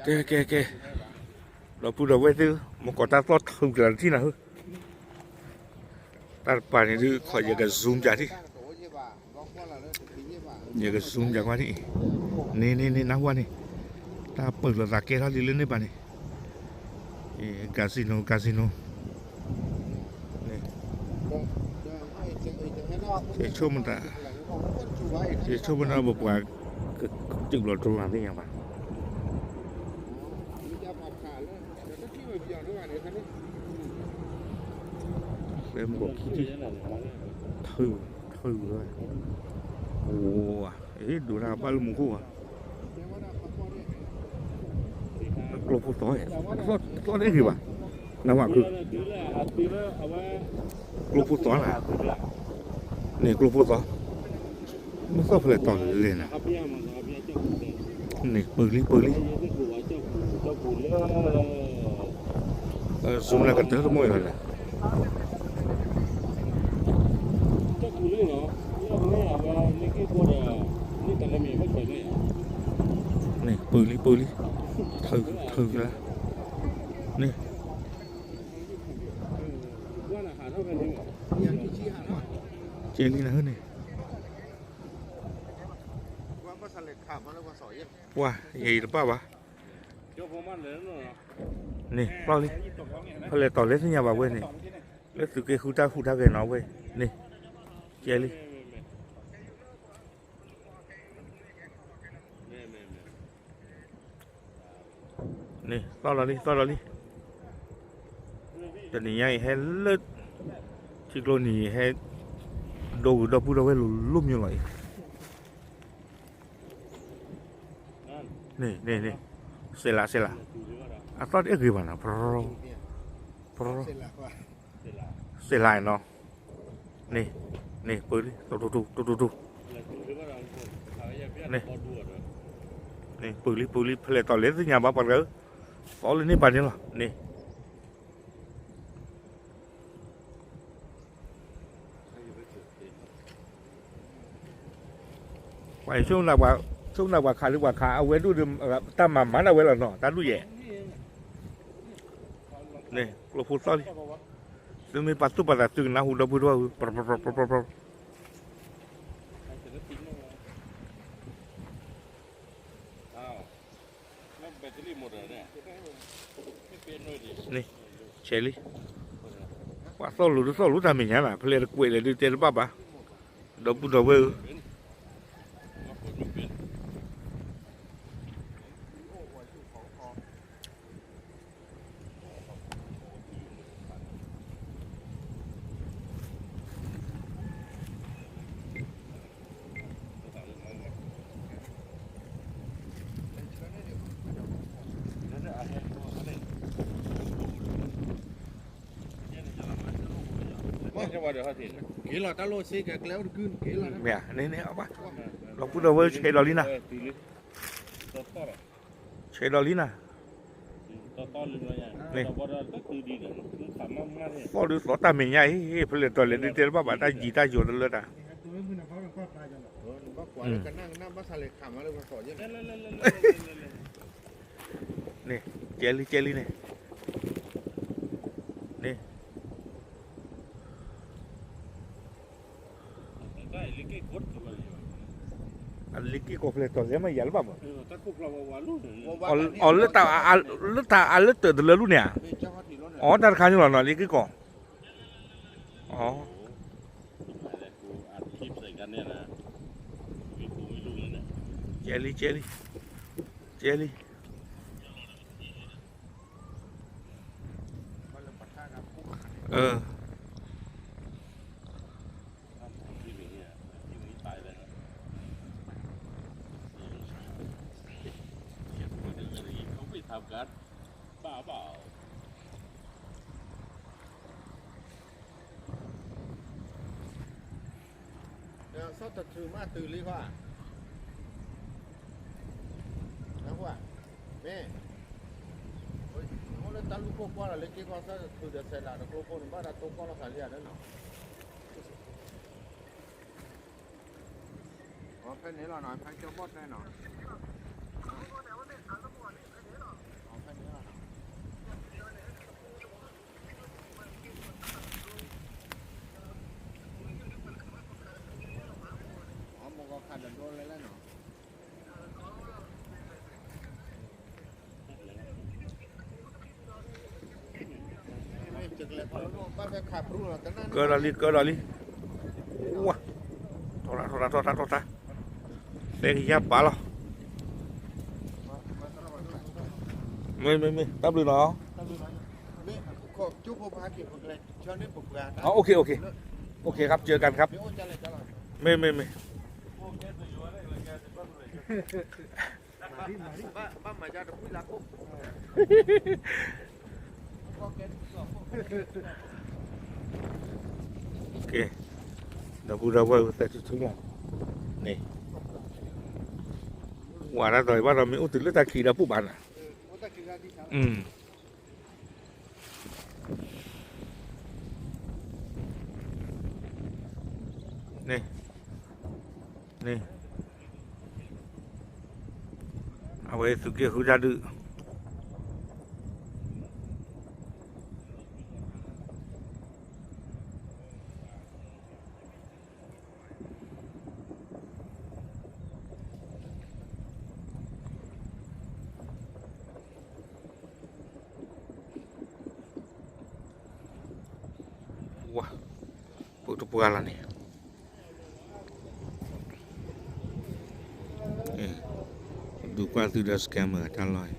ကဲ ကဲ ကဲ, ဒီပုၢ်ဒီဝဲၢ်သ့ၣ်ဧၢ, မ့ၢ်ကီးတၢ်သီၣ်ထုးကလၤတထံၣ်နၤဧၢ, တၢ်တပၤန့ၣ်ဒုး ခီယက zoom ပၠးထံၣ်, ယက zoom ပၠးကွၢ်ထံၣ်အံၤ, န့ၣ် န့ၣ် န့ၣ် နၢ်ဟူန့ၣ်, တၢ်ပၢၢ်လိာ်သးကဲထီၣ်လံလၢန့ၣ်ဘၣ်န့ၣ်, casino casino, န့ၣ်, ဆိကမိၣ်တၢ်, ဆိကမိၣ်တၢ် ပပှၤ ကတုၤလီၤတလၢ်သ့ၣ်ညါဘၣ်, ဖဲမ့ၢ်ကီးခံထံၣ်, ထုး ထုးဝဲ, အိၣ်, အ့ ဒိးတၢ်ဘၣ်လၢမူခိၣ်ဘၣ်, ကျိဖိသီ, သီတအဲၣ်ဂ့ၤဘၣ်, နဝဲခု, ကျိဖိသီနၤ, န့ၣ်ကျိဖိသီ, မ့ၢ်သီၣ်ဖဲလဲၣ်တီၤလဲၣ်နၤ, န့ၣ်ပၢၢ်လံ ပၢၢ်လံ, စူၤနၤကတၢၢ်တမိၢ်အံၤလီၤလဲၣ် န့ၣ် ပၢၢ်လံ ပၢၢ်လံ, ထုး ထုးကလါ, န့ၣ်, ကဲလံနၤဟၢန့ၣ်, ပှၤ ယအံၤတဘၣ်ဘၣ်, န့ၣ် သီၣ်လံ, ဖဲလဲၣ်တီၤလဲၣ်သ့ၣ်ညါဘၣ်ဝဲန့ၣ်, လၢသုးက့ဃုတၢ်ဟူးတၢ်ဂဲၤနီၤဝဲ, န့ၣ်, ကဲလံ န့ၣ် သီၣ်လီၤလံ သီၣ်လီၤလံ, တနံၤညါအံၤဟဲလၢ ထံကျိနံၤဟဲ ဒိဂုၤဒီပုၢ်ဒီဝဲၢ်လိၤလိၤမ့ၢ်လီၤအံၤ, န့ၣ် န့ၣ် န့ၣ်, စဲးလး စဲးလး, အသီၣ်တအဲၣ်ဂ့ၤဘၣ်နီၤ, ပရီ ပရီ စဲးလးနီၤ, န့ၣ် န့ၣ် ပၢၢ်လံ တိၢ်တိၢ်တိၢ် တိၢ်တိၢ်တိၢ်, န့ၣ် ပၢၢ်လံ ပၢၢ်လံ ဖဲလဲၣ်တီၤလဲၣ်သ့ၣ်ညါဘၣ်ပှၤတဂၤဧၢ, သီလၢန့ၣ်ဘၣ်န့ၣ်လီၤ န့ၣ် ပှၤအံၤ ဆိကမိၣ်နၢ်ပှၤခးလၢပှၤခး အဝဲဒိၣ်ဒီး တၢ်မၤမၤဒၣ်ဝဲလီၤနီၤ တၢ်ဒိၣ်ယဲၢ်, န့ၣ် ကျိဖိသီၣ်လံ, သုမ့ၢ်ပာ်သူၣ်ပာ်သးသုကနၢ်ဟူဒီပုၢ်ဒီဝဲၢ်ဧၢ, ပရီ ပရီ ပရီ ပရီ ပရီ န့ၣ်, ဆဲးလံ, ပှၤသီၣ်လိၤတသီၣ်လိၤတၢ်မဲာ်ညါလီၤ ဖဲလဲၣ်တကွဲးလဲၣ်ဒုးတဲတဘၣ်ဘၣ်, ဒီပုၢ်ဒီဝဲၢ်ဧၢ က့ၤလီၤတၢ်လိၣ်စ့ကကျဲအိၣ်တကုၢ်န့ၣ်က့ၤလီၤ, မ့ၢ်ဧါ န့ၣ်န့ၣ်အီၣ်ဘၣ်, ဒီပုၢ်ဒီဝဲၢ်ဆဲးဒီးလံနၤ, ဆဲးဒီးလံနၤ, န့ၣ်, သီၣ်ဒုးသီၣ်တၢ်မဲာ်ညါအံၤ ဖဲလဲၣ်တီၤလဲၣ်ဒုးတဲတဘၣ်ဘၣ် တၢ်ယံၤတၢ်ယိာ်တလၢတၢ်, န့ၣ်, ကဲလံ ကဲလံန့ၣ်, န့ၣ်, အလ့က့ၢ်ကီၢ်ဖဲလဲၣ်တီၤလဲၣ်မးယၤလၢၤဘၣ်မး, အီၤလၢတၢ်အလၢတၢ်တလၢလူၢ်န့ၣ်ဧါ, အီၤတၢ်တခါန့ၣ်လီၤနီၤ လ့က့ၢ်ကီၢ်, အီၤ ကဲလံ ကဲလံ ကဲလံ, အၢ ဒီးဆီၣ်တထုးမးတုၤလံဃီ, နၢ်ဟူဧါ, မ့ၢ်, အိၣ်လၢတၢ်လူၢ်ခိၣ်ကွၢ်လီၤ လၢက့ၢ်ကီၢ်ဆီၣ်တထုးဒီး စဲးလးတကျိခိၣ်န့ၣ်ဘၣ်ဒီးတိၢ်ကီၢ်လီၤသးလံဧါဒီးနီၤ, ဖဲန့ၣ်လီၤနီၤ ဖဲကၠီဘီၣ်တဲနီၤ, ဖဲန့ၣ်လီၤ ကၢဒီးလံ ကၢဒီးလံ, ဝါ, ထီၣ်တၢ် ထီၣ်တၢ် ထီၣ်တၢ် ထီၣ်တၢ်, သဲကယၤပာ်လီၤ, မ့ၢ် မ့ၢ် မ့ၢ် တၢ်ဘျုးနီၤ, အ OK OK OK ครับ เจอกันครับ, မ့ၢ် မ့ၢ် မ့ၢ် ကဲ, ဒီပုၢ်ဒီဝဲၢ်သဲးထူထူလီၤ, န့ၣ်, ဝၤဒၣ်ဒီးဘၣ်ဒီးမ့ၢ်အိၣ်တုၤလၢတၢ်ခံးဒီပုၢ်ဘၣ်နၤ, န့ၣ်, န့ၣ်, အဝဲသုးက့ဃုတၢ်ဒုး ဝါ, ပတပှၢ်လီၤန့ၣ်, ဒုးကွၢ်သုဒီး scammer တၢ်လီၢ်,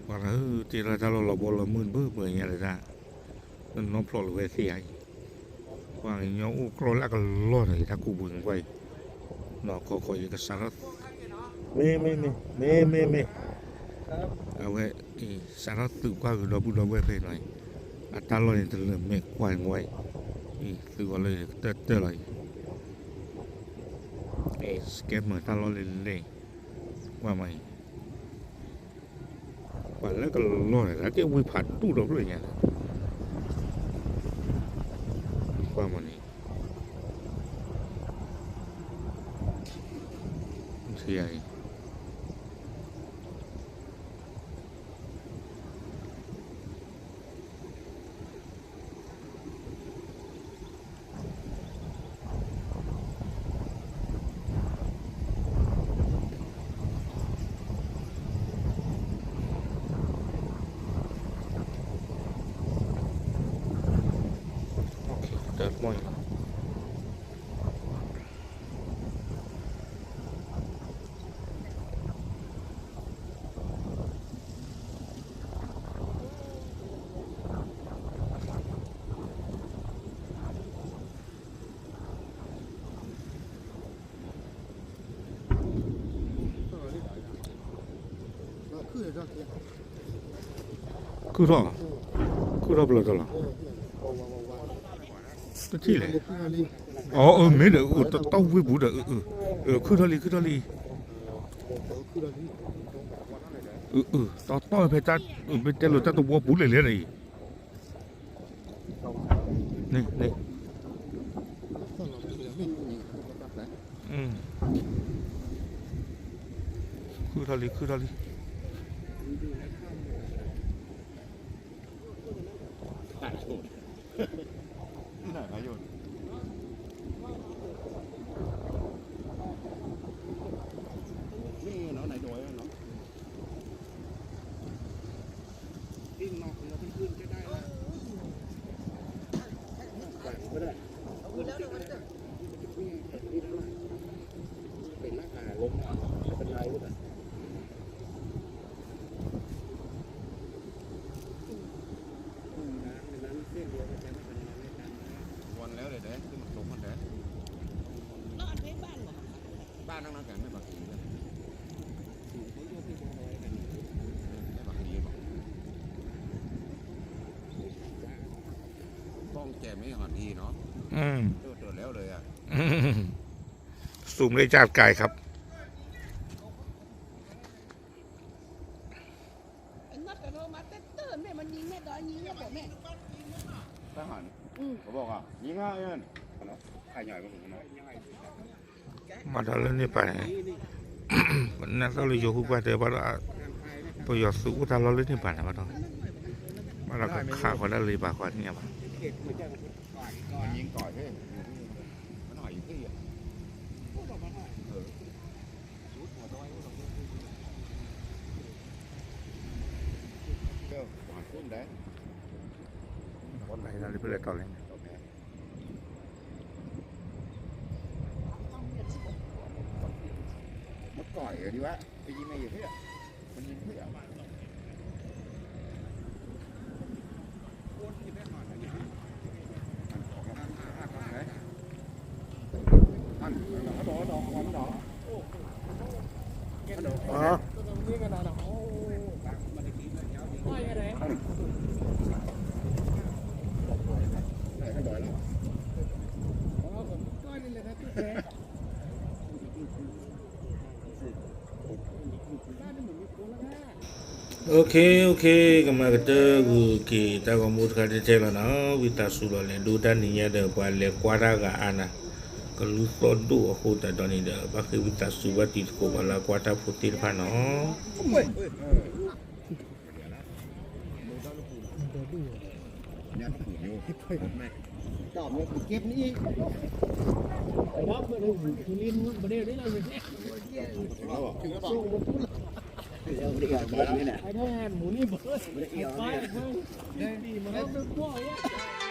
ပှၤလၢတ့လီၤတၢ်လီၢ်လီၤဘီလီၤမုၢ်တဘၢပှဲၤညါလၢတၢ်, နီၢ်ဖျိးလၢဝဲသ့ၣ်ဧါအံၤ, ပှၤကညီအိၣ်ကြီလၢအကလီၢ်ဒီး ယတၢ်ကူပူၤကွၢ်အံၤ, နီၢ်ခီခီယကစးထီၣ်, မ့ၢ် မ့ၢ် မ့ၢ် မ့ၢ် မ့ၢ် မ့ၢ်, အဝဲ စးထီၣ်သုးကွၢ်ကဒီပုၢ်ဒီဝဲၢ်ဖဲနီၤအံၤ, အတၢ်လီၢ်န့ၣ်တလၢာ်မဲာ်ကွၢ်ကွၢ်အံၤ, အံၤသုးအီၤလၢကတၢၢ်တၢၢ်လီၤအံၤ, အံၤ scammer တၢ်လီၢ်လၢလဲၣ်, ကွၢ်မးအံၤ, ပှၤလၢကလီၢ်န့ၣ် ကဲဝံဖးဒိၣ်ဒီဖျၢၣ်ညါန့ၣ်, ကွၢ်မးန့ၣ် ထံအံၤ တၢ်မီၢ် ခုၣ်ထီၣ်, ခုၣ်ထီၣ်ပလီၢ်တလီၢ်, တထံၣ်လဲၣ်, အၢ မ့ၢ်ဒီး တတီၢ်ဝံပူၤဒီး ခုၣ်ထီၣ်လံ ခုၣ်ထီၣ်လံ, တီၢ်တီၢ်ဖဲ မ့ၢ်တဲလိာ်တၢ်တဝီပူၤလဲၣ်လဲၣ်ဒီးအံၤ န့ၣ် ခုၣ်ထီၣ်လံ ခုၣ်ထီၣ်လံ, ซูมได้จากไกลครับ မၤတၢ်လၢန့ၣ်ပၤန့ၣ်, နသးလၢယိၤဃုကွၢ်တဲဘၣ်ဒီး, ပယီၤသုးအိၣ်တၢ်လီၢ်လၢန့ၣ်ပၤန့ၣ်ဘၣ်ဒီး, ဘၣ်ဒီးကခးဃီၤဒၣ်လၢယပာ်ဃီန့ၣ်ဘၣ်. ပှၤ ဖဲလဲၣ်ထီၣ်လဲၣ်န့ၣ် မ့ၢ်ကီၢ်အံၤဒံးဘၣ် ပယံၤမ့ၢ်ယံၤဖဲ ပယံၤဖဲ OK OK ကမၤကတၢၢ်ဂုာ်က့ၤတၢ်ဂီၤမူတခါတတဲလီၤနီၤ, ဝံသးစူၤလီၤ လဲၤဒိတၢ်နံၤညါဒီး ပှၤလဲၤကွၢ်တၢ်ဂၤအါနၤ, ကလူသီၣ်ဒိၣ်အဃိသတးဒီးန့ၣ်ဒီး ဘၣ်ဃ့ဝံသးစူၤဘၣ်တံၤသကိးပှၤလၢအကွၢ်တၢ်ဖိသ့ၣ်တဖၣ်နီၤ. မူနံၣ်